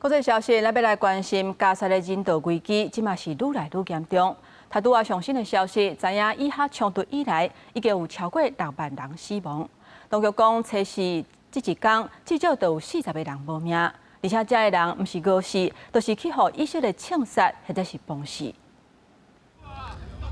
國際消息，咱欲來關心加薩的人道危機，這馬是愈來愈嚴重。頭拄仔上新的消息，知影以哈衝突以來，已經有超過6萬人死亡。當局講，測試這一工至少都有40個人無命，而且這个人毋是餓死，就是去予以色列槍殺或者是崩死。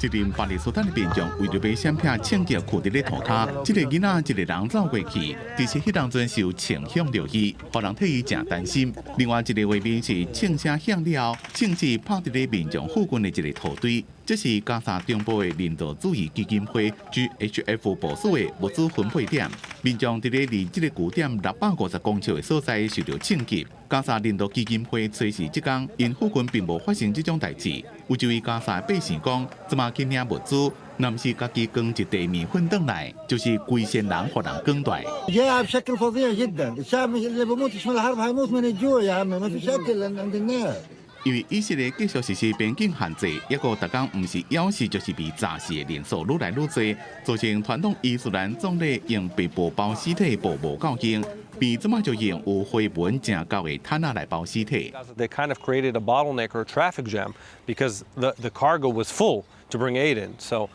一陣巴勒斯坦的民眾為著欲閃避槍擊，跍佇咧塗跤，這個囡仔一个人走過去，其實彼當陣是有槍響著伊，予人替伊誠擔心。另外一个畫面是槍聲響了後，槍支拍佇咧民眾附近的一个土堆，這是加沙中部的人道主義基金會 GHF 部署的物資分配點。民眾佇咧離這个據點650公尺的所在受著槍擊。加沙人道基金會吹是這工，𪜶附近並無發生這種代誌。有一位加沙百姓講，這馬去領物資，若毋是家己扛一袋麵粉轉來，就是規身人予人捲蹛。 جاع بشكل فظيع جدا، الشعب اللي بموتش من الحرب هيموت من الجوع يا عم، ما فيش اكل عند الناس. 因為以色列繼續實施邊境限制，抑閣逐工毋是枵死就是被炸死的人數愈來愈濟，造成傳統伊斯蘭葬禮用白布包屍體布無夠用，變這馬就用有灰紋誠厚的毯仔來包屍體。 They kind of created a bottleneck or a traffic jam because the cargo was full to bring aid in. So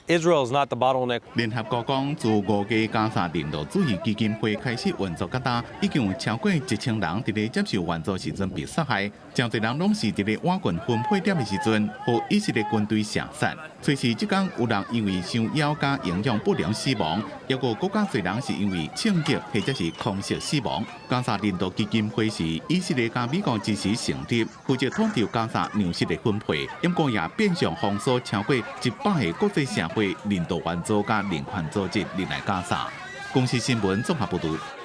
Israel is not the bottleneck. 聯合國講，自5月加沙人道主義基金會開始運作到今，已經有超過1000人佇咧接受援助時陣被殺害，誠濟人攏是佇咧挖掘分配點的時陣，予以色列軍隊射殺。隨時這工有人因為傷枵佮營養不良死亡，抑閣閣較濟人是因為槍擊或者是空襲死亡。加沙人道基金會是以色列佮美國支持成立，負責統籌加沙糧食的分配，不過也變相封鎖超過100個國際社會人道援助佮人權組織入來加沙。公視新聞綜合報導。